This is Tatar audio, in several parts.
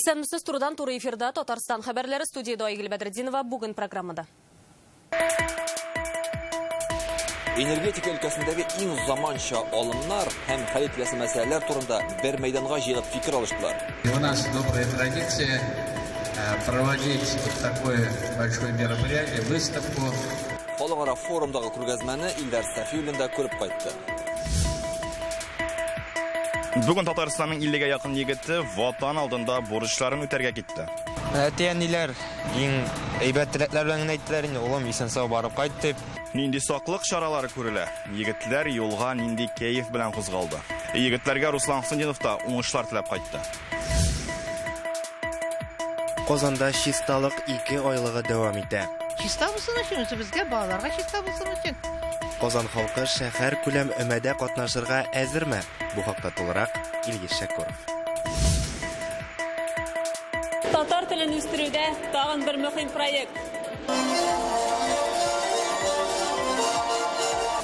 Исәнмесез, турыдан туры эфирда Татарстан хәбәрләре, студиядә Айгөл Бәдретдинова, бүген программада. Энергетика өлкәсендәге иң заманча алымнар һәм хәл ителәсе мәсьәләләр турында бер мәйданга җыелып фикер алыштылар. И у нас добрая традиция проводить вот такое большое мероприятие, выставку. Халыкара форумдагы күргәзмәне Илдар Сафиуллин да күреп кайтты. Бүген Татарстанның 50-гә якын егете Ватан алдында бурычларын үтәргә китте. Әти-әниләр иң әйбәт теләкләр белән генә әйттеләр инде, улым, исән-сау барып кайт дип. Нинди саклык чаралары күрелә? Егетләр юлга нинди кәеф белән кузгалды? Егетләргә Руслан Хөснетдинов та уңышлар теләп кайтты. Казанда чисталык ике айлыгы дәвам итә. Чиста булсын өчен, үзебезгә, балаларга чиста булсын өчен. Казан халкы шәһәр күләм өмәдә катнашырга әзерме? Бу хакта тулырак Илгиз Шәкүров. Татар телен үстерүдә тагын бер мөһим проект.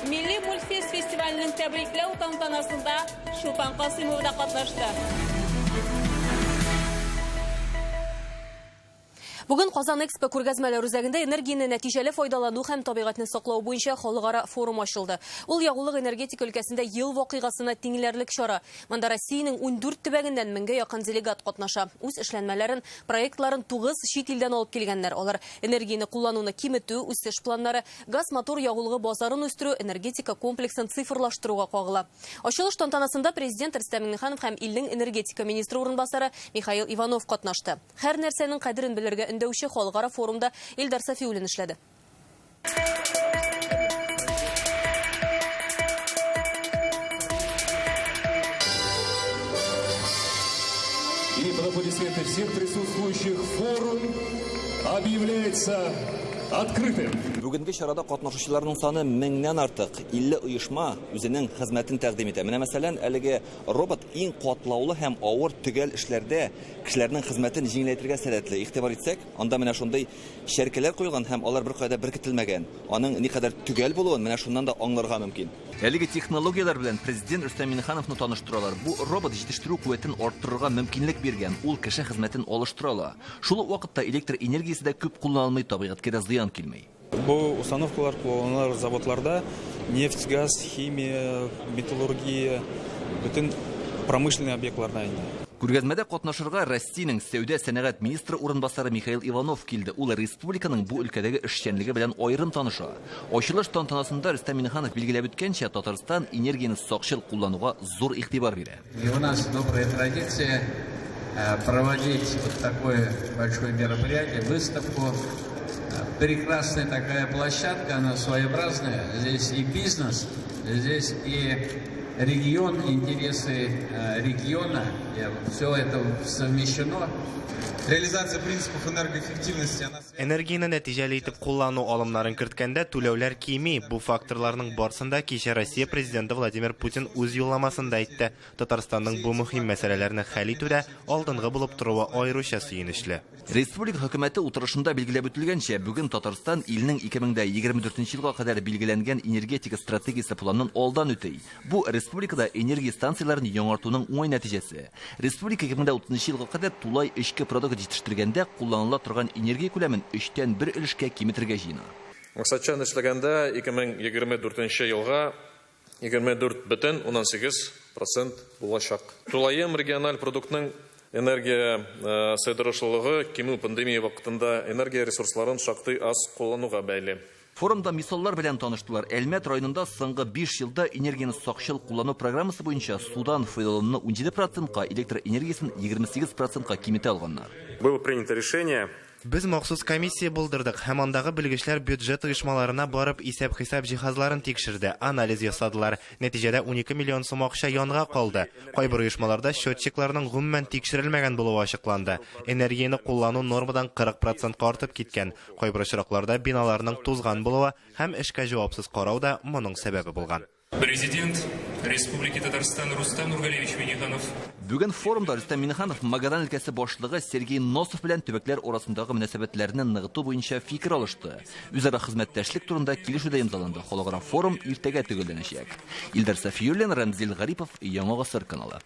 Милли мультфест фестиваленең тәбрикләү тантанасында Чулпан Касыймова да катнашты. Бүген Казан Экспо күргәзмәләр үзәгендә энергияне нәтиҗәле файдалану һәм табигатьне саклау буенча халыкара форум ачылды. Ул ягулык энергетика өлкәсендә ел вакыйгасына тиңләрлек чара. Монда Россиянең 14 төбәгеннән меңгә якын делегат катнаша. Үз эшләнмәләрен, проектларын 9 чит илдән алып килгәннәр. Алар энергияне куллануны киметү, үсеш планнары, газ-мотор ягулыгы базарын үстерү, энергетика комплексын цифрлаштыруга кагыла. Ачылыш тантанасында президент Рөстәм Миңнеханов һәм илнең энергетика министры урынбасары Михаил Иванов катнашты. Һәр нәрсәнең кадерен белергә өндәүче халыкара форумда Илдар Сафиуллин эшләде. И под аплодисменты всех присутствующих форум объявляется открытым. Бүгенге чарада катнашучыларның саны меңнән артык. 50 оешма үзенең хезмәтен тәкъдим итә. Менә мәсәлән, әлеге робот иң катлаулы һәм авыр төгәл эшләрдә кешеләрнең хезмәтен җиңеләйтергә сәләтле. Игътибар итсәк, анда менә шундый чәркәләр куелган һәм алар беркая да беркетелмәгән. Аның никадәр төгәл булуын менә шуннан да аңларга мөмкин. Әлеге технологияләр белән президент Рөстәм Миңнехановны таныштыралар. Бу робот җитештерү куәтен арттырырга мөмкинлек биргән, ул кеше хезмәтен алыштыра ала. Шул ук вакытта электр энергиясе дә күп кулланылмый, табигатькә дә зыян килми. Бу установкалар кулланыла заводларда, нефть, газ, химия, металлургия, бөтен промышленный объектларда инде. Күргәзмәдә катнашырга Россиянең сәүдә-сәнәгать министры урынбасары Михаил Иванов килде. Ул республиканың бу өлкәдәге эшчәнлеге белән аерым таныша. Ачылыш тантанасында Рөстәм Миңнеханов билгеләп үткәнчә, Татарстан энергияне сакчыл куллануга зур игътибар бирә. И у нас добрая традиция проводить вот такое большое мероприятие, выставку. Прекрасная такая площадка, она своеобразная. Здесь и бизнес, здесь и регион, интересы региона. Все это совмещено. Реализация принципов энергоэффективности, она связана Энергияне нәтиҗәле итеп куллану алымнарын керткәндә түләүләр кими. Бу факторларның барсын да кичә Россия президенты Владимир Путин үз юлламасында әйтте. Татарстанның бу мөһим мәсьәләләрне хәл итүдә алдынгы булып торуы аеруча сөенечле. Республика хөкүмәте утырышында билгеләп үтелгәнчә, бүген Татарстан илнең 2024 елга кадәр билгеләнгән энергетика стратегиясе планын алдан үти. Бу республикада энергия станцияләрен яңартуның уңай нәтиҗәсе. Республика 2030 елга кадәр тулай эчке продукт җитештергәндә кулланыла торган энергия күләмен өчтән бер өлешкә киметергә җыена. Максатчан эшләгәндә 2024 елга егерме дүрт бөтен уннан сигез процент булачак. Тулаем региональ продуктның энергия сыйдырышлылыгы кимү пандемия вакытында энергия ресурсларын шактый аз куллануга бәйле. Форумда мисаллар белән таныштылар. Әлмәт районында соңгы 5 елда энергияне сакчыл куллану программасы буенча судан файдалануны унҗиде процентка, электр энергиясен егерме сигез процентка киметә алганнар. Было принято решение. Без махсус комиссия булдырдык һәм андагы белгечләр бюджет оешмаларына барып исәп-хисап җиһазларын тикшерде, анализ ясадылар. Нәтиҗәдә унике миллион сум акча янга калды. Кайбер оешмаларда счетчикларның гомумән тикшерелмәгән булуы ачыкланды. Энергияне куллану нормадан кырык процентка артып киткән. Кайбер очракларда биналарның тузган булуы һәм эшкә җавапсыз карау да моның сәбәбе булган. Президент Республики Татарстан Рустам Нургалиевич Минниханов. Бүген форумда Рөстәм Минниханов Магадан өлкәсе башлыгы Сергей Носов белән төбәкләр арасындагы мөнәсәбәтләрне ныгыту буенча фикер алышты. Үзара хезмәттәшлек турында килешү дә имзаланды. Халыкара форум иртәгә төгәлләнәчәк. Илдар Сафиуллин, Рамзил Гарипов, Яңа Гасыр каналы.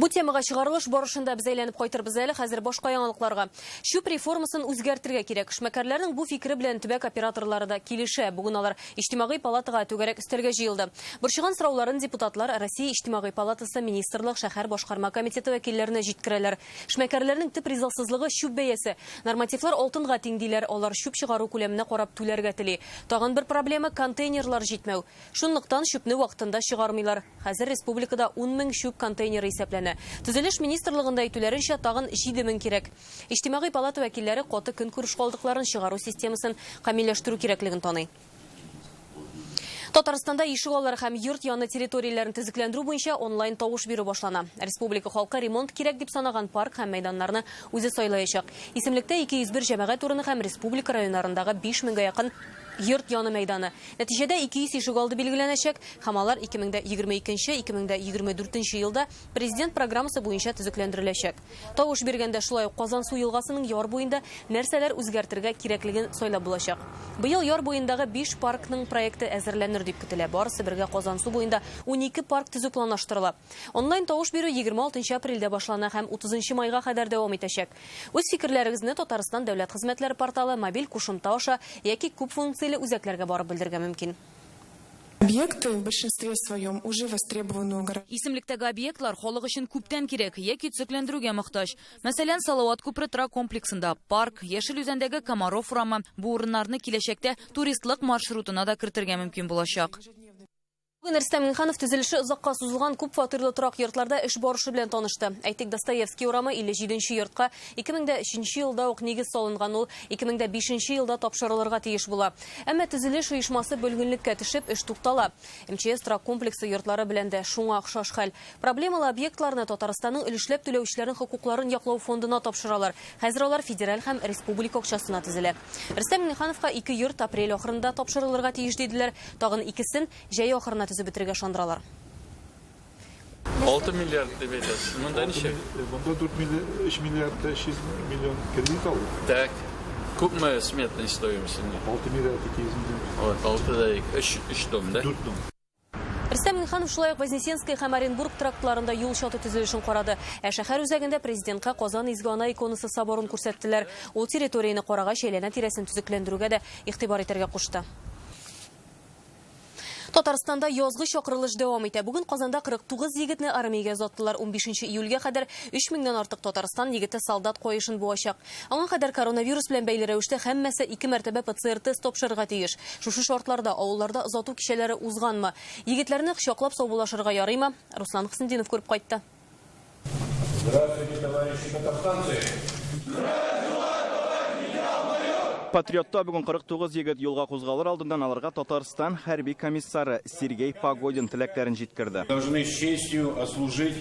Бу темага чыгарылыш барышында без әйләнеп кайтырбыз әле, хәзер башка яңалыкларга. Чүп реформасын үзгәртергә кирәк. Эшмәкәрләрнең бу фикере белән төбәк операторлары да килешә. Бүген алар Иҗтимагый палатага түгәрәк өстәлгә җыелды. Борчыган сорауларын депутатлар Россия Иҗтимагый палатасы Министрлык шәһәр башкарма комитеты вәкилләренә җиткерәләр. Эшмәкәрләрнең төп ризасызлыгы чүп бәясе. Нормативлар алтынга тиң диләр, алар чүп чыгару күләменә карап түләргә тели. Тагын бер проблема контейнерлар җитмәү. Шунлыктан чүпне вакытында чыгармыйлар. Хәзер республикада 10 мең чүп контейнеры исәпләнә. Төзелеш министрлыгында әйтүләренчә, тагын 7 мең кирәк. Иҗтимагый палата вәкилләре каты көнкүреш калдыкларын чыгару системасын камилләштерү кирәклеген таный. Татарстанда ишек аллары һәм йорт яны территорияләрен төзекләндерү буенча онлайн тавыш бирү башлана. Республика халкы ремонт кирәк дип санаган парк һәм мәйданнарны үзе сайлаячак. Исемлектә 201 җәмәгать урыны һәм республика районнарындагы 5 меңгә якын йорт яны мәйданы. Нәтиҗәдә 200 ишегалды билгеләнәчәк һәм алар 2022-2024 елда Президент программасы буенча төзекләндереләчәк. Тавыш биргәндә шулай ук Казансу елгасының яр буенда нәрсәләр үзгәртергә кирәклеген сайлап булачак. Быел яр буендагы 5 паркның проекты әзерләнер дип көтелә. Барысы бергә Казансу буенда 12 парк төзү планлаштырыла. Онлайн тавыш бирү 26 апрельдә башлана һәм 30 майга кадәр дәвам итәчәк. Үз фикерләрегезне Татарстан дәүләт хезмәтләре порталы, мобиль кушымта аша яки күп функцияле үзәкләргә барып белдерергә мөмкин. Объекты в большинстве своем уже востребованы у горожан. Исемлектәге объектлар халык өчен күптән кирәк яки төзекләндерүгә мохтаҗ. Мәсәлән, Салават күпере торак комплексында парк, Яшел Үзәндәге Комаров урамы. Бу урыннарны киләчәктә туристлык маршрутына да кертергә мөмкин булачак. Бүген Рөстәм Миңнеханов төзелеше озакка сузылган күп фатирлы торак йортларда эш барышы белән танышты. Әйтик, Достоевский урамы 57 нче йортка 2003 елда ук нигез салынган, ул 2005 елда тапшырылырга тиеш була. Әмма төзелеш оешмасы бөлгенлеккә төшеп, эш туктала. МЧС торак комплексы йортлары белән дә шуңа охшаш хәл. Проблемалы объектларны Татарстанның өлешләп түләүчеләрнең хокукларын яклау фондына тапшыралар. Хәзер алар федераль һәм республика акчасына төзелә. Рөстәм Миңнехановка ике йорт апрель ахырында тапшырылырга тиеш диделәр. Тагын икесен җәй ахырына төзеп бетерергә ышандыралар. 6 миллиард дип әйтәсез. Монда ничек? Монда 4 миллиард, 3 миллиард 300 миллион кредит алдык. Так. Күпме сметный стоимость инде? 6 миллиард 200 миллион. Вот, 6 да 2, 3, 3 дом, да? 4 дом. Рөстәм Миңнеханов шулай ук Вознесенское һәм Оренбург трактларында юл чаты төзелешен карады. Ә шәһәр үзәгендә президентка Казан Изге Ана иконасы соборын күрсәттеләр. Ул территорияне карагач, әйләнә-тирәсен төзекләндерүгә дә игътибар итәргә кушты. Татарстанда язгы чакырылыш дәвам итә. Бүген Казанда 49 егетне армиягә озаттылар. 15 июльгә кадәр 3 меңнән артык Татарстан егете солдат каешын буачак. Аңа кадәр коронавирус белән бәйле рәвештә һәммәсе ике мәртәбә ПЦР-тест тапшырырга тиеш. Шушы шартларда авылларда озату кичәләре узганмы? Егетләрне кочаклап саубуллашырга ярыймы? Руслан Хөснетдинов күреп кайтты. Здравствуйте, товарищи татарстанцы! Патриотта бүген 49 егет юлга кузгалыр алдыннан аларга Татарстан хәрби комиссары Сергей Погодин теләкләрен җиткерде. Должны с честью отслужить,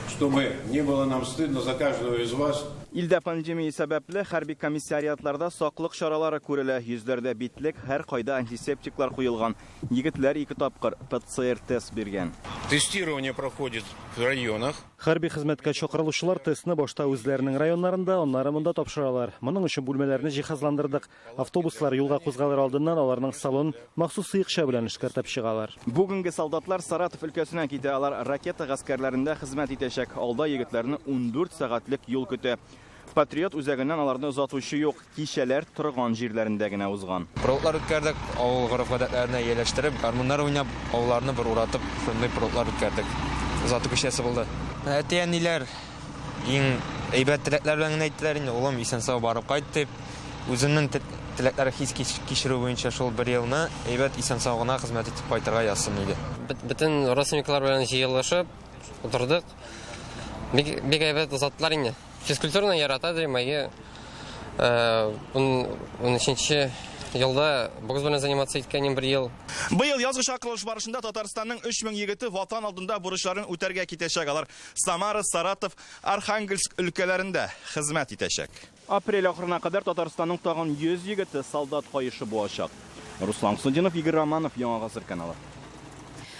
чтобы не было нам стыдно за каждого из вас. Илдә пандемия сәбәпле хәрби комиссариатларда саклык чаралары күрелә. Йөзләрдә битлек, һәркайда антисептиклар куелган. Егетләр ике тапкыр ПЦР-тест биргән. Тестирование проходит в районах. Хәрби хезмәткә чакырылучылар тестны башта үзләренең районнарында, аннары монда тапшыралар. Моның өчен бүлмәләрне җиһазландырдык. Автобуслар юлга кузгалыр алдыннан аларның салонын махсус сыекча белән эшкәртеп чыгалар. Бүгенге солдатлар Саратов өлкәсеннән китә. Алар ракета гаскәрләрендә хезмәт итәчәк. Алда егетләрне 14 сәгатьлек юл көтә. Патриот үзәгеннән аларны озатучы юк. Кичәләр торган җирләрендә генә узган. Проводлар үткәрдек, авыл гореф-гадәтләренә ияләштереп, гармуннар уйнап, авылларны бер уратып, шундый проводлар үткәрдек. Озату кичәсе булды. Әти-әниләр иң әйбәт теләкләр белән генә әйттеләр инде, улым, исән-сау барып кайт дип. Үземнең теләкләр хис кичерү буенча шул бер елны әйбәт исән-сау гына хезмәт итеп кайтырга язсын иде. Бөтен родственниклар белән җыелышып утырдык. Бик, бик әйбәт озаттылар инде. Физкультураны ярата дим, әйе. 13 елда бокс белән заниматься иткән бер ел. Быел язгы чакырылыш барышында Татарстанның 3000 егете Ватан алдында бурычларын үтәргә китәчәк. Алар Самара, Саратов, Архангельск өлкәләрендә хезмәт итәчәк. Апрель ахырына кадәр Татарстанның тагын 100 егете солдат каешы буачак. Руслан Хөснетдинов, Игорь Романов, Яңа Гасыр каналы.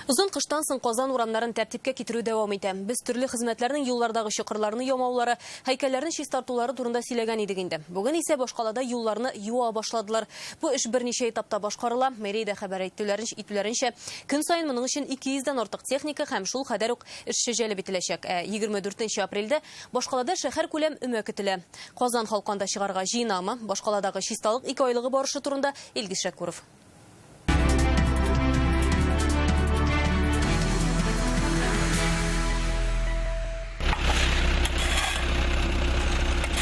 Озын кыштан соң Казан урамнарын тәртипкә китерү дәвам итә. Без төрле хезмәтләрнең юллардагы чокырларны ямаулары, һәйкәлләрне чистартулары турында сөйләгән идек инде. Бүген исә башкалада юлларны юа башладылар. Бу эш берничә этапта башкарыла. Мэриядә хәбәр итүләренчә, көн саен моның өчен 200 дән артык техника һәм шул кадәр үк эшче җәлеп ителәчәк. Ә 24 апрельдә башкалада шәһәркүләм өмә көтелә. Казан халкы анда чыгарга җыенамы? Башкаладагы чисталык икеайлыгы барышы турында Илгиз Шәкүров.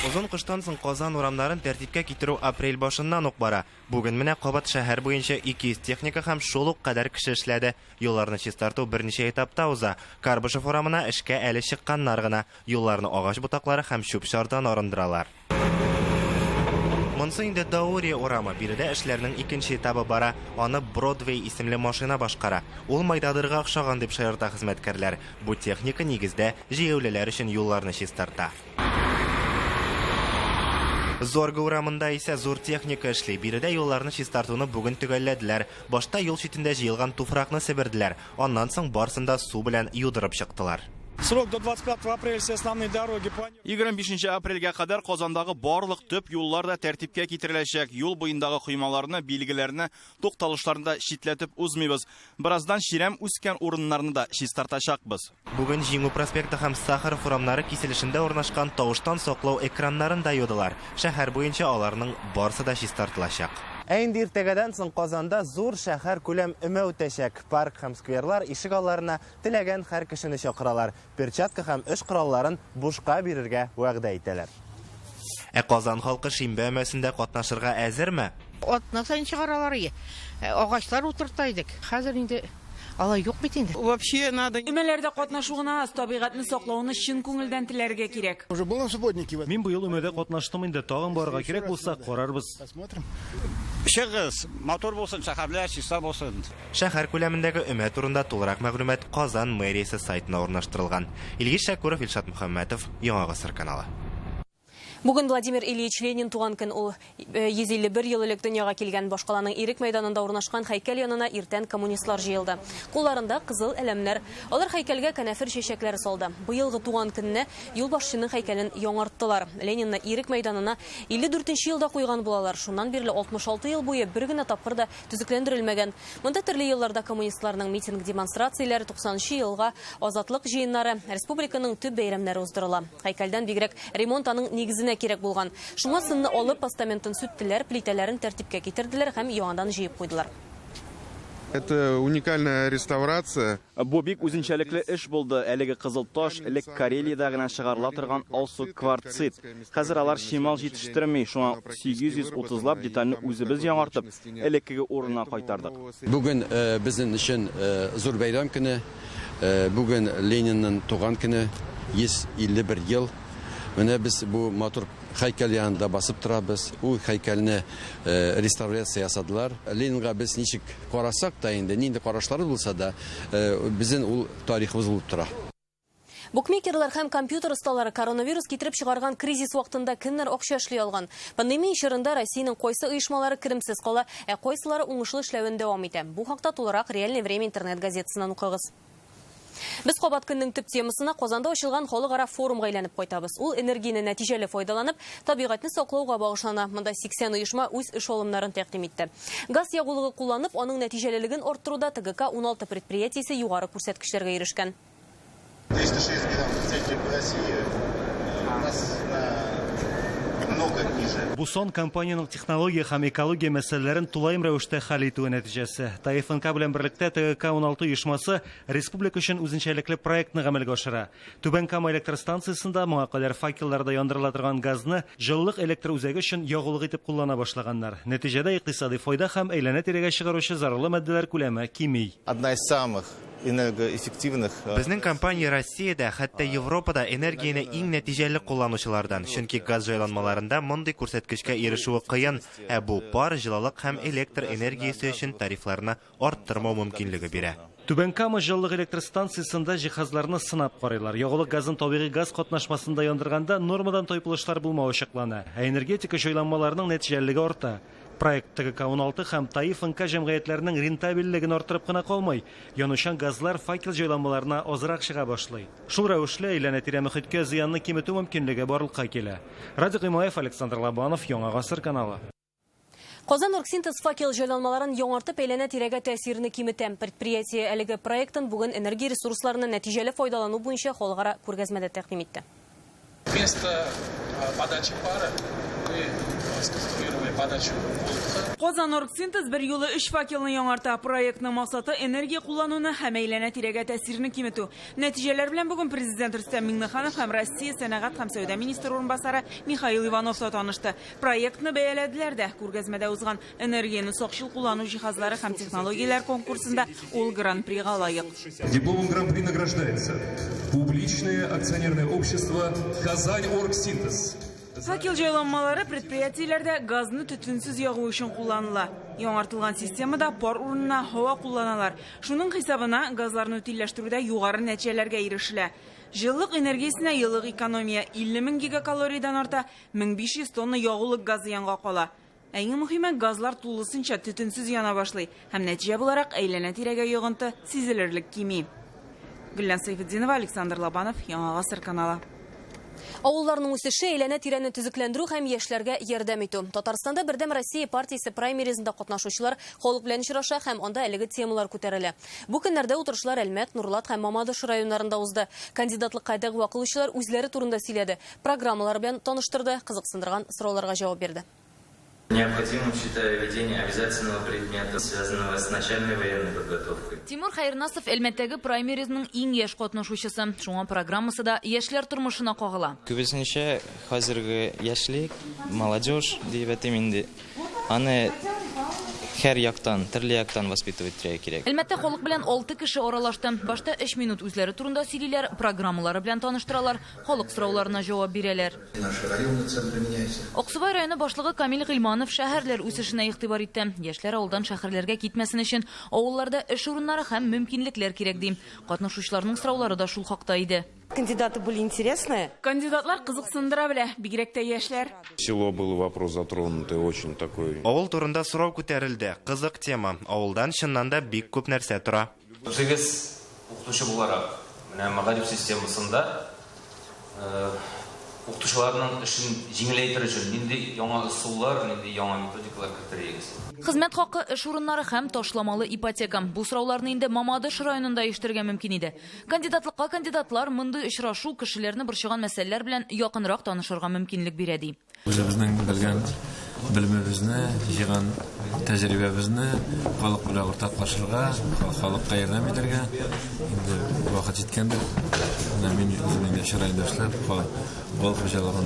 Озын кыштан соң Казан урамнарын тәртипкә китерү апрель башыннан ук бара. Бүген менә кабат шәһәр буенча 200 техника һәм шул ук кадәр кеше эшләде. Юлларны чистарту берничә этапта уза. Карбышев урамына эшкә әле чыкканнар гына. Юлларны агач ботаклары һәм чүп-чардан арындыралар. Монсы инде Даурия урамы. Биредә эшләрнең икенче этабы бара. Аны Бродвей исемле машина башкара. Ул майдадырга охшаган дип шаярта хезмәткәрләр. Бу техника нигездә җәяүлеләр өчен юлларны чистарта. Зорга урамында исә зур техника эшли. Биредә юлларны чистартуны бүген төгәлләделәр. Башта юл читендә җыелган туфракны себерделәр. Аннан соң барысын да су белән юдырып чыктылар. Срок до 25 апреля все основные дороги планируют. 25 апрельгә кадәр Казандагы барлык төп юллар да тәртипкә китереләчәк. Юл буендагы коймаларны, билгеләрне, тукталышларны да читләтеп узмыйбыз. Бераздан чирәм үскән урыннарны да чистартачакбыз. Бүген Җиңү проспекты һәм Сахаров урамнары киселешендә урнашкан тавыштан саклау экраннарын да юдылар. Шәһәр буенча аларның барысы да чистартылачак. Ә инде иртәгәдән соң Казанда зур шәһәр күләм өмә үтәчәк. Парк һәм скверлар ишек алларына теләгән һәр кешене чакыралар. Перчатка һәм эш коралларын бушка бирергә вәгъдә итәләр. Ә Казан халкы шимбә өмәсендә катнашырга әзерме? Атна сайын чыгаралар ие. Агачлар утырта идек. Хәзер инде алай юк бит инде. Вообще надо. Өмәләрдә катнашу гына аз, табигатьне саклауны чын күңелдән теләргә кирәк. Уже был на субботнике. Мин быел өмәдә катнаштым инде, тагын барырга кирәк булса, карарбыз. Посмотрим. Чыгыз, матур булсын, шәһәрләр чиста булсын. Шәһәр күләмендәге өмә турында тулырак мәгълүмат Казан мэриясе сайтына урнаштырылган. Илгиз Шәкүров, Илшат Мөхәммәтов, Яңа Гасыр каналы. Бүген Владимир Ильич Ленин туган көн. Ул 151 ел элек дөньяга килгән. Башкаланың Ирек мәйданында урнашкан һәйкәл янына иртән коммунистлар җыелды. Кулларында кызыл әләмнәр. Алар һәйкәлгә канәфер чәчәкләре салды. Быелгы туган көнне юлбашчының һәйкәлен яңарттылар. Ленинны Ирек мәйданына 54 елда куйган булалар. Шуннан бирле 66 ел буе бер генә тапкыр да төзекләндерелмәгән. Монда төрле елларда коммунистларның митинг демонстрацияләре, 90 елга азатлык җыеннары, республиканың төп бәйрәмнәре уздырыла. Һәйкәлдән бигрәк ремонт аның нигезенә кирәк булган. Шуңа сынны алып постаментын сүттеләр, плитәләрен тәртипкә китерделәр һәм яңадан җыеп куйдылар. Это уникальная реставрация. Бу бик үзенчәлекле эш булды. Әлеге кызыл таш элек Карелиядә генә чыгарыла торган алсу кварцит. Хәзер алар чимал җитештерми, шуңа 830лап детальне үзебез яңартып, элеккеге урынына кайтардык. Бүген безнең өчен зур бәйрәм көне. Бүген Ленинның туган көне, 151 ел. Менә без бу матур һәйкәл янында басып торабыз. Ул һәйкәлне реставрация ясадылар. Ленинга без ничек карасак та инде, нинди карашлары булса да, безнең ул тарихыбыз булып тора. Букмекерлар һәм компьютер осталары коронавирус китереп чыгарган кризис вакытында кемнәр акча эшли алган? Пандемия чорында Россиянең кайсы оешмалары керемсез кала, ә кайсылары уңышлы эшләвен дәвам итә? Бу хакта тулырак Реальное время интернет газетасыннан укыгыз. Без кабат көннең төп темасына Казанда ачылган халыкара форумга әйләнеп кайтабыз. Ул энергияне нәтиҗәле файдаланып, табигатьне саклауга багышлана. Монда 80 оешма үз эш алымнарын тәкъдим итте. Газ ягулыгы кулланып, аның нәтиҗәлелеген арттыруда ТГК 16 предприятиесе югары күрсәткечләргә ирешкән. 306 грамм в среднем в России, у нас намного ниже. Бу сон компаниянең технология һәм экология мәсьәләләрен тулаем рәвештә хәл итүе нәтиҗәсе. ТАИФНК белән берлектә ТГК 16 оешмасы республика өчен үзенчәлекле проектны гамәлгә ашыра. Түбән Кама электр станциясендә моңа кадәр факелларда яндырыла торган газны җылылык электр үзәге өчен ягулык итеп куллана башлаганнар. Нәтиҗәдә икътисади файда һәм әйләнә-тирәгә чыгаручы зарарлы матдәләр күләме кими. Одна из самых энергоэффективных. Безнең компания Россиядә, хәтта Европада энергияне иң нәтиҗәле кулланучылардан, чөнки газ җайланмаларында мондый күрсәткечкә ирешүе кыен, ә бу пар, җылылык һәм электр энергиясе өчен тарифларны арттырмау мөмкинлеге бирә. Түбән Кама җылылык электр станциясендә җиһазларны сынап карыйлар. Ягулык газын табигый газ катнашмасында яндырганда нормадан тайпылышлар булмавы ачыклана. Ә энергетика җайланмаларының нәтиҗәлелеге арта. Проект ТГК-16 һәм ТАИФ НК җәмгыятьләренең рентабельлеген арттырып кына калмый, янучан газлар факел җайланмаларына азрак чыга башлый. Шул рәвешле әйләнә-тирә мөхиткә зыянны киметү мөмкинлеге барлыкка килә. Радик Имаев, Александр Лобанов, Яңа Гасыр каналы. Казан Оргсинтез факел җайланмаларын яңартып әйләнә-тирәгә тәэсирне киметә. Предприятие әлеге проектын бүген энергия ресурсларыннан нәтиҗәле файдалану буенча халыкара күргәзмәдә тәкъдим итте. Вместо подачи пара мы сконструировали подачу воздуха. Казан Оргсинтез берьюлы өч факелны яңарта. Проектның максаты энергия куллануны һәм әйләнә-тирәгә тәэсирне киметү. Нәтиҗәләр белән бүген Президент Рөстәм Миңнеханов һәм Россия сәнәгать һәм сәүдә министры урынбасары Михаил Иванов та танышты. Проектны бәяләделәр дә. Күргәзмәдә узган энергияне сакчыл куллану җиһазлары һәм технологияләр конкурсында ул Гран-прига лаек. Дипломом Гран-при награждается публичное акционерное общество «Казань-Оргсинтез». Факел җайланмалары предприятиеләрдә газны төтенсез ягу өчен кулланыла. Яңартылган системада пар урынына һава кулланалар. Шуның хисабына газларны утильләштерүдә югары нәтиҗәләргә ирешелә. Җылылык энергиясенә еллык экономия 50 мең гигакалориядән арта, 1500 тонна ягулык газы янга кала. Ә иң мөһиме, газлар тулысынча төтенсез яна башлый һәм нәтиҗә буларак әйләнә-тирәгә йогынты сизелерлек кими. Гөлназ Сәйфетдинова, Александр Лобанов, Яңа Гасыр каналы. Авылларның үсеше, әйләнә-тирәне төзекләндерү һәм яшьләргә ярдәм итү. Татарстанда Бердәм Россия партиясе праймеризында катнашучылар халык белән очраша һәм анда әлеге темалар күтәрелә. Бу көннәрдә утырышлар Әлмәт, Нурлат һәм Мамадыш районнарында узды. Кандидатлыкка дәгъва кылучылар үзләре турында сөйләде, программалары белән таныштырды, кызыксындырган сорауларга җавап бирде. Необходимым считаю введение обязательного предмета, связанного с начальной военной подготовкой. Тимур Хәйрнасов Әлмәттәге праймеризның иң яшь катнашучысы. Шуңа программасы да яшьләр тормышына кагыла. Күбесенчә хәзерге яшьлек, молодежь диеп әйтим инде, аны һәр яктан, төрле яктан воспитывать итәргә кирәк. Әлмәттә халык белән алты кеше аралашты. Башта өч минут үзләре турында сөйлиләр, программалары белән таныштыралар, халык сорауларына җавап бирәләр. Наши районные центры меняются. Аксубай районы башлыгы Камил Гыйльманов шәһәрләр үсешенә игътибар итте. Яшьләр авылдан шәһәрләргә китмәсен өчен авылларда эш урыннары һәм мөмкинлекләр кирәк, ди. Катнашучыларның сораулары да шул хакта иде. Кандидаты были интересные. Кандидатлар кызыксындыра белә, бигрәк тә яшьләр. Село был вопрос затронутый, очень такой. Авыл турында сорау күтәрелде. Кызык тема. Авылдан чыннан да бик күп нәрсә тора. Үзегез укытучы буларак, менә мәгариф системасында укытучыларның эшен җиңеләйтер өчен нинди яңа ысуллар, нинди яңа методикалар кертер идегез? Хезмәт хакы, эш урыннары һәм ташламалы ипотека. Бу сорауларны инде Мамадыш районында ишетергә мөмкин иде. Кандидатлыкка кандидатлар мондый очрашу кешеләрне борчыган мәсьәләләр белән якынрак танышырга мөмкинлек бирә, ди. Үзебезнең белгән белемебезне, җыйган тәҗрибәбезне халык белән уртаклашырга, халыкка ярдәм итәргә инде вакыт җиткәндер. Менә мин үзем инде өч районда эшләп, авыл хуҗалыгын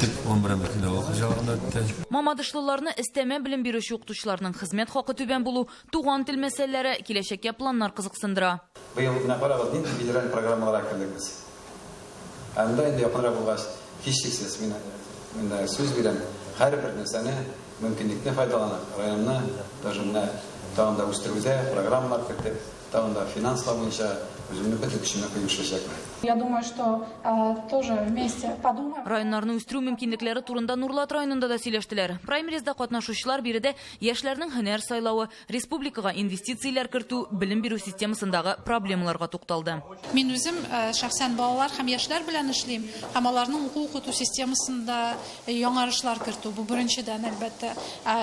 төп гомерем бөтенләй авыл хуҗалыгында үтте. Мамадышлыларны өстәмә белем бирүче укытучыларның хезмәт хакы түбән булу, туган тел мәсьәләләре, киләчәккә планнар кызыксындыра. Быел менә карагыз, нинди федераль программаларга кердек без. Ә монда инде якынрак булгач, һичшиксез, мин монда сүз бирәм, һәрбер нәрсәне, мөмкинлекне файдаланып, районны даже менә тагын да үстерүдә программалар кертеп, тагын да финанслау буенча үземнең бөтен көчемне куеп эшләячәкмен. Я думаю, что тоже вместе подумаем. Районнарны үстерү мөмкинлекләре турында Нурлат районында да сөйләштеләр. Праймеризда катнашучылар биредә яшьләрнең һөнәр сайлавы, республикага инвестицияләр кертү, белем бирү системасындагы проблемаларга тукталды. Мин үзем шәхсән балалар һәм яшьләр белән эшлим һәм аларның уку-укыту системасында яңарышлар кертү бу беренчедән, әлбәттә.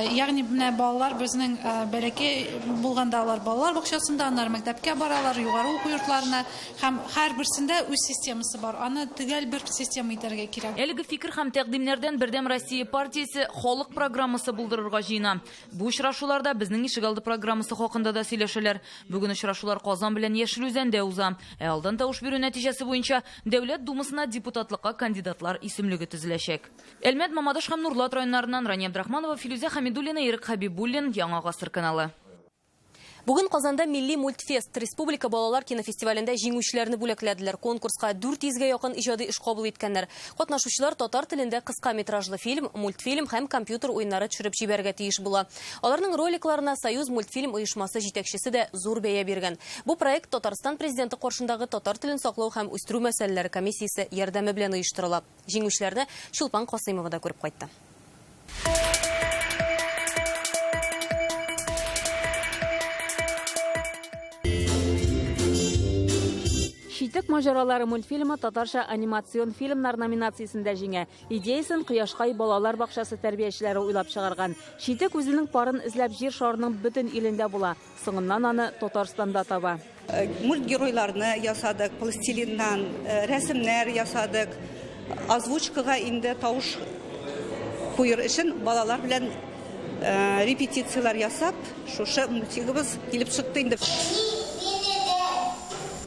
Ягъни менә балалар безнең бәләкәй булганда алар балалар бакчасында, аннары мәктәпкә баралар, югары уку йортларына һәм һәрберсендә үз системасы бар. Аны төгәл бер система итәргә кирәк. Әлеге фикер һәм тәкъдимнәрдән Бердәм Россия партиясе халык программасы булдырырга җыена. Бу очрашуларда безнең ишегалды программасы хакында да сөйләшәләр. Бүген очрашулар Казан белән Яшел Үзәндә уза. Ә алдан тавыш бирү нәтиҗәсе буенча Дәүләт Думасына депутатлыкка кандидатлар исемлеге төзеләчәк. Әлмәт, Мамадыш һәм Нурлат районнарыннан Рания Абдрахманова, Филүзә Хәмидуллина, Ирек Хәбибуллин, Яңа Гасыр каналы. Бүген Казанда Милли мультфест республика балалар кинофестивалендә җиңүчеләрне бүләкләделәр. Конкурска 400 гә якын иҗади эш кабул иткәннәр. Катнашучылар татар телендә кыска метражлы фильм, мультфильм һәм компьютер уеннары төшереп җибәрергә тиеш була. Аларның роликларына Союз мультфильм оешмасы җитәкчесе дә зур бәя биргән. Бу проект Татарстан президенты каршындагы татар телен саклау һәм үстерү мәсьәләләре комиссиясе ярдәме белән оештырыла. Җиңүчеләрне Чулпан Касыймова да күреп кайтты. Читек маҗаралары мультфильмы татарча анимацион фильмнар номинациясендә җиңә. Идеясен Кояшкай балалар бакчасы тәрбиячеләре уйлап чыгарган. Читек үзенең парын эзләп җир шарының бөтен илендә була. Соңыннан аны Татарстанда таба. Мультгеройларны ясадык, пластилиннан рәсемнәр ясадык. Озвучкага инде тавыш куер өчен балалар белән репетицияләр ясап, шушы мультигыбыз килеп чыкты инде.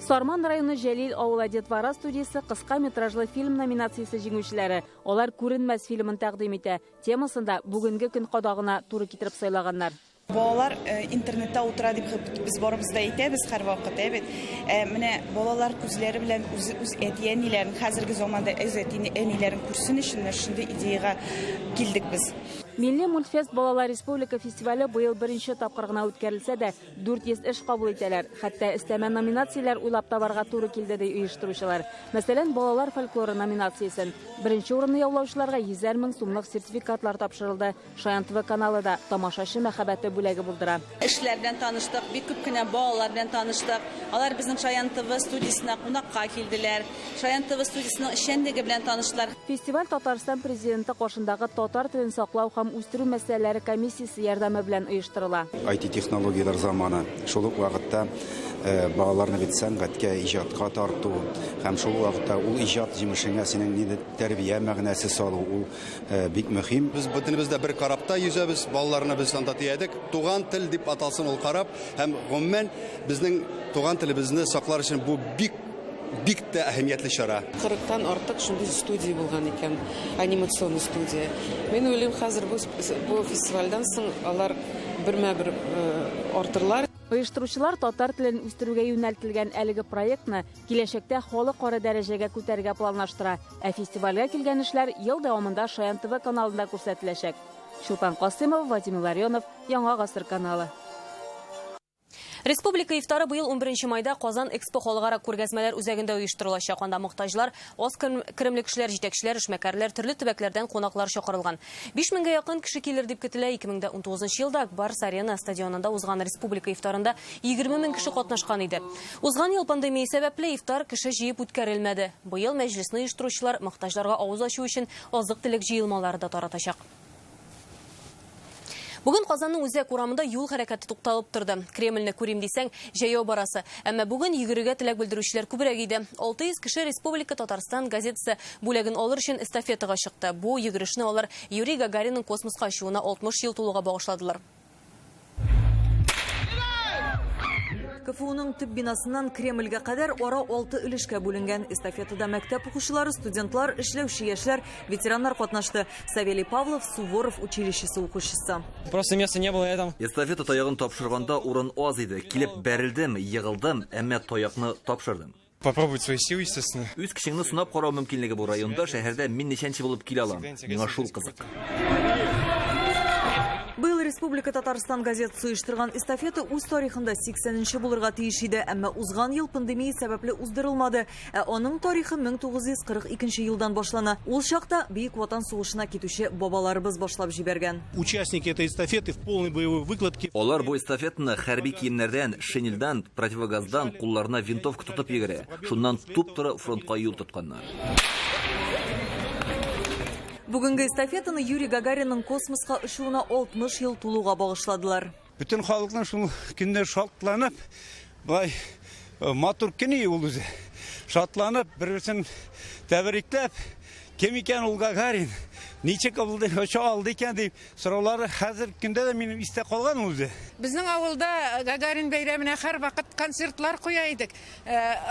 Сарман районы Җәлил авылы Детвора студиясе кыска метражлы фильм номинациясе җиңүчеләре. Алар Күренмәс фильмын тәкъдим итә. Темасын да бүгенге көн кадагына туры китереп сайлаганнар. Балалар интернетта утыра дип без барыбыз да әйтәбез һәрвакыт, ә бит. Менә балалар күзләре белән үз үз әти-әниләрен, хәзерге заманда үз әти-әниләрен күрсен өчен менә шундый идеяга килдек без. Милли мультфест балалар республика фестивале быел беренче тапкыр гына үткәрелсә дә, 400 эш кабул итәләр. Хәтта өстәмә номинацияләр уйлап табарга туры килде, ди оештыручылар. Мәсәлән, балалар фольклоры номинациясен. Беренче урынны яулаучыларга йөзәр мең сумлык сертификатлар тапшырылды. Шаян ТВ каналы да тамашачы мәхәббәте бүләге булдыра. Эшләр белән таныштык, бик күп кенә балалар белән таныштык. Алар безнең Шаян ТВ студиясенә кунакка килделәр. Шаян ТВ студиясенең эшчәнлеге белән таныштылар. Фестиваль Татарстан президенты каршындагы татар телен саклау һәм үстерү мәсьәләләре комиссиясе ярдәме белән оештырыла. IT технологияләр заманы. Шул ук вакытта балаларны бит сәнгатькә, иҗатка тарту һәм шул ук вакытта ул иҗат җимешеңә синең нинди тәрбия мәгънәсе салу, ул бик мөһим. Без бөтенебез дә бер корабта йөзәбез, балаларны без анда төядек. Туган тел дип аталсын ул кораб һәм гомумән безнең туган телебезне саклар өчен бу бик бик тә әһәмиятле чара. 40-тан артык шундый студия булган икән, анимационный студия. Мин уйлыйм, хәзер бу фестивальдән соң алар бермә-бер артырлар. Оештыручылар татар телен үстерүгә юнәлтелгән әлеге проектны киләчәктә халыкара дәрәҗәгә күтәрергә планлаштыра. Ә фестивальгә килгән эшләр ел дәвамында Шаян ТВ каналында күрсәтеләчәк. Чулпан Касымова, Владимир Ларионов, Яңа Гасыр каналы. Республика ифтары быел 11 майда Казан Экспо халыкара күргәзмәләр үзәгендә оештырылачак. Анда мохтаҗлар, аз керемле кешеләр, җитәкчеләр, эшмәкәрләр, төрле төбәкләрдән кунаклар чакырылган. 5000гә якын кеше килер дип көтелә. 2019 елда Ак Барс Арена стадионында узган республика ифтарында 20 мең кеше катнашкан иде. Узган ел пандемия сәбәпле ифтар кеше җыеп үткәрелмәде. Быел мәҗлесне оештыручылар мохтаҗларга авыз ачу өчен азык-төлек җыелмалары да таратачак. Бүген Казанның үзәк урамында юл хәрәкәте тукталып торды. Кремльне күрим дисәң, җәяү барасы. Әмма бүген йөгерергә теләк белдерүчеләр күбрәк иде. 600 кеше Республика Татарстан газетасы бүләген алыр өчен эстафетага чыкты. Бу йөгерешне алар Юрий Гагаринның космоска очуына 60 ел тулуга багышладылар. КФУның төп бинасыннан Кремльгә кадәр ара 6 өлешкә бүленгән. Эстафетада мәктәп укучылары, студентлар, эшләүче яшьләр, ветераннар катнашты. Савелий Павлов, Суворов училищесы укучысы. Просто места не было этом. Эстафета таягын тапшырганда урын аз иде. Килеп бәрелдем, егылдым, әмма таякны тапшырдым. Попробовать свои силы, естественно. Үз көчеңне сынап карау мөмкинлеге бу районда, шәһәрдә мин ничәнче булып килә алам. Миңа шул кызык. Быел Республика Татарстан газетасы оештырган эстафета үз тарихында 80-нче булырга тиеш иде, әмма узган ел пандемия сәбәпле уздырылмады. Ә аның тарихы 1942 елдан башлана. Ул чакта Бөек Ватан сугышына китүче бабаларыбыз башлап җибәргән. Участники этой эстафеты в полной боевой выкладке. Алар бу эстафетаны хәрби киемнәрдән, шинельдән, противогаздан кулларына винтовка тотып йөгерә. Шуннан туп-туры фронтка юл тотканнар. Бүгенге эстафетаны Юрий Гагаринның космоска очуына 60 ел тулуга багышладылар. Бөтен халыкның шул көндә шатланып, былай матур көн ул үзе. Шатланып, бер-берсен тәбрикләп, кем икән ул Гагарин, ничек булды, оча алды икән дип сораулары хәзер көндә дә минем истә калган ул үзе. Безнең авылда Гагарин бәйрәменә һәрвакыт концертлар куя идек.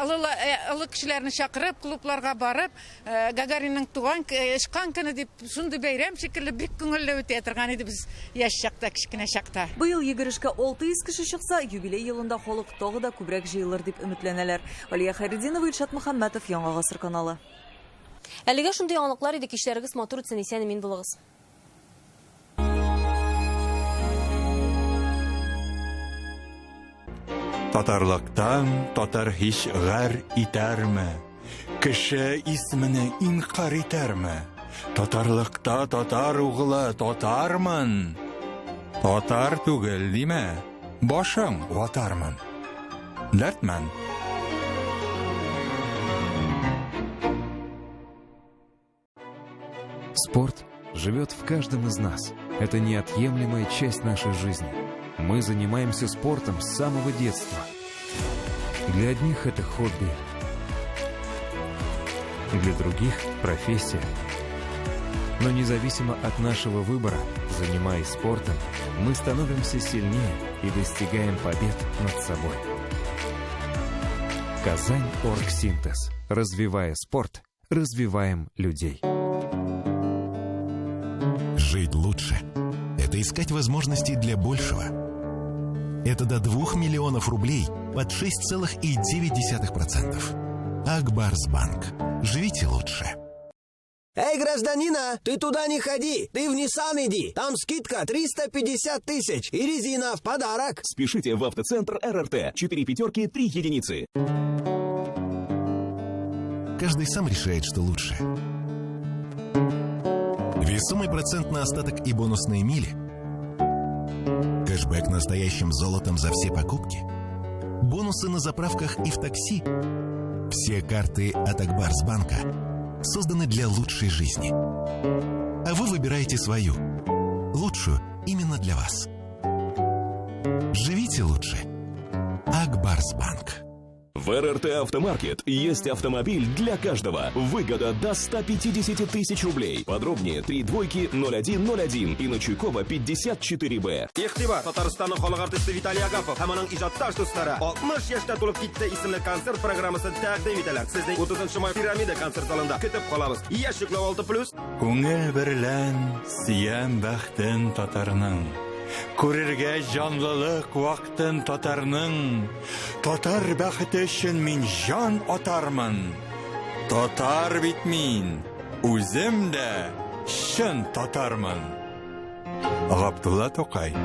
Олы кешеләрне чакырып, клубларга барып, Гагаринның туган очкан көне дип шундый бәйрәм шикелле бик күңелле үтә торган иде без яшь чакта, кечкенә чакта. Быел йөгерешкә 600 кеше чыкса, юбилей елында халык тагы да күбрәк җыелыр дип өметләнәләр. Алия Хәйретдинова, Илшат Мөхәммәтов, Яңа Гасыр каналы. Әлегә шундый яңалыклар иде, кичләрегез матур үтсен, исән имин булыгыз. Татарлыктан татар һич гар итәрме? Кеше исмене инкар итәрме? Татарлыкта татар углы татармын. Татар түгел димә, башың ватармын. Дәртмән. Спорт живет в каждом из нас. Это неотъемлемая часть нашей жизни. Мы занимаемся спортом с самого детства. Для одних это хобби, для других – профессия. Но независимо от нашего выбора, занимаясь спортом, мы становимся сильнее и достигаем побед над собой. Казань Оргсинтез. Развивая спорт, развиваем людей. Жить лучше – это искать возможности для большего. Это до 2 миллионов рублей под 6,9%. Акбарсбанк. Живите лучше. Эй, гражданина, ты туда не ходи, ты в Nissan иди. Там скидка 350 тысяч и резина в подарок. Спешите в автоцентр РРТ. 4 пятерки, 3 единицы. Каждый сам решает, что лучше. Весомый процент на остаток и бонусные мили. Кэшбэк настоящим золотом за все покупки. Бонусы на заправках и в такси. Все карты от Акбарсбанка созданы для лучшей жизни. А вы выбираете свою, лучшую именно для вас. Живите лучше. Акбарсбанк. В РРТ Автомаркет есть автомобиль для каждого. Выгода до 150 тысяч рублей. Подробнее 3 двойки 0101 и на Чуйкова 54Б. Игътибар! Татарстанның халык артисты Виталий Агапов һәм аның иҗатташ дуслары 60 яшьтә тулып китте исемле концерт программасын тәкъдим итәләр. Сезне 30 май Пирамида концерт залында көтеп калабыз. Яшь йөкләү 6 плюс. Күңел берлән сөям бәхтен татарның. Күрергә җанлылык вактын татарның. Татар бәхете өчен мин җан атармын. Татар бит мин, үзем дә чын татармын. Габдулла Тукай.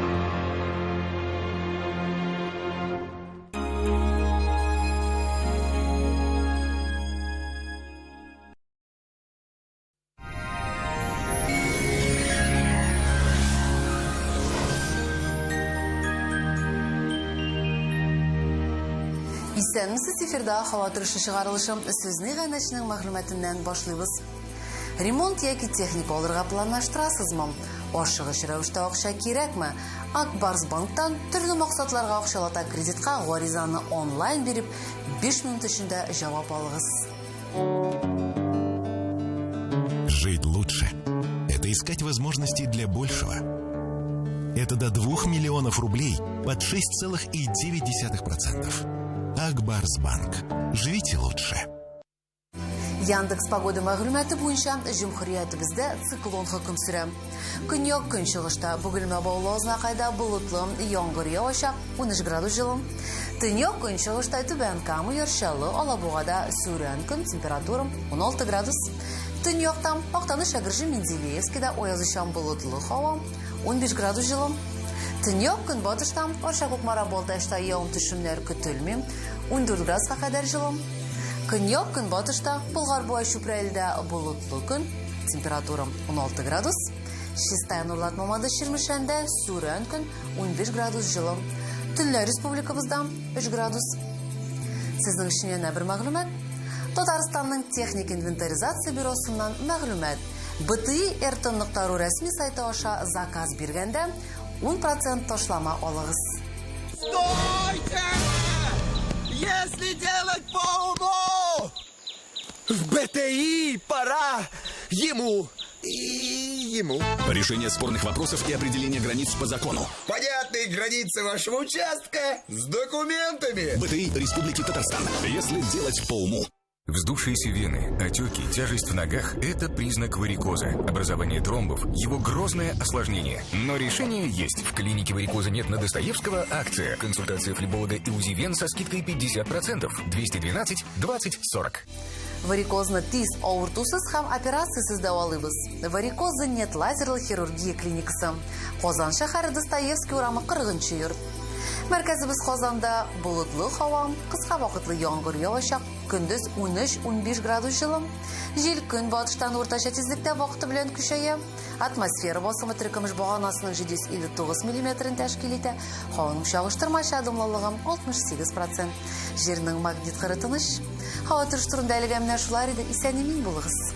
Исәнмесез, эфирда һава торышы чыгарылышы. Сүзне Гайнәчнең мәгълүматыннан башлыйбыз. Ремонт яки техника алырга планлаштырасызмы? Ашыгыч рәвештә акча кирәкме? Ак Барс банктан төрле максатларга акчалата кредитка гаризаны онлайн биреп, 5 минут эчендә җавап алыгыз. Жить лучше – это искать возможности для большего. Это до 2 миллионов рублей под 6,9%. Акбарсбанк. Живите лучше. Яндекс погода мәгълүматы буенча җөмһүриятебездә циклон хөкем сөрә. Көньяк көнчыгышта Бөгелмә Баулы Азнакайда болытлы, яңгыр явачак, 13 градус җылы. Төньяк көнчыгышта Түбән Кама, Яр Чаллы, Алабугада сүрән көн, температура 16 градус. Төньякта Актаныш, Әгерҗе, Менделеевскида аязучан болытлы һава, 15 градус җылы. Төньяк көнбатышта Арча, Кукмара, Балтачта явым-төшемнәр көтелми, 14 градуска кадәр җылы. Көньяк көнбатышта Болгар буа Чүпрәледә болытлы көн, температура 16 градус. Чистай, Нурлат, Мамадыш, Чирмешәндә сүрән көн, 15 градус җылы. Төнлә республикабызда 3 градус. Сезнең өчен янә бер мәгълүмат. Татарстанның техник инвентаризация бюросыннан мәгълүмат. БТИ рт.ру рәсми сайты аша заказ биргәндә 10% ташлама алыгыз. Стойте! Если делать по уму! В БТИ пора ему и ему. Решение спорных вопросов и определение границ по закону. Понятные границы вашего участка с документами. БТИ Республики Татарстан. Если делать по уму. Вздувшиеся вены, отеки, тяжесть в ногах – это признак варикоза. Образование тромбов – его грозное осложнение. Но решение есть. В клинике варикоза нет на Достоевского акция. Консультация флеболога и УЗИ вен со скидкой 50%. 212 20 40. Варикозны тиз, авыртусыз һәм операциясез дәвалыйбыз. Варикоза нет лазерлы хирургия клиникасы. Казан шәһәре Достоевский урамы 40 йорт. Мәркәзебез Казанда болытлы һава, кыска вакытлы яңгыр явачак, көндез 13-15 градус җылы. Җил көнбатыштан уртача тизлектә вакыты белән көчәя. Атмосфера басымы теркемеш баганасының 759 миллиметрын тәшкил итә. Һаваның чагыштырмача дымлылыгы 68%. Җирнең магнит кыры тыныч. Һава торышы турында әлегә менә шулар иде. Исән-имин булыгыз.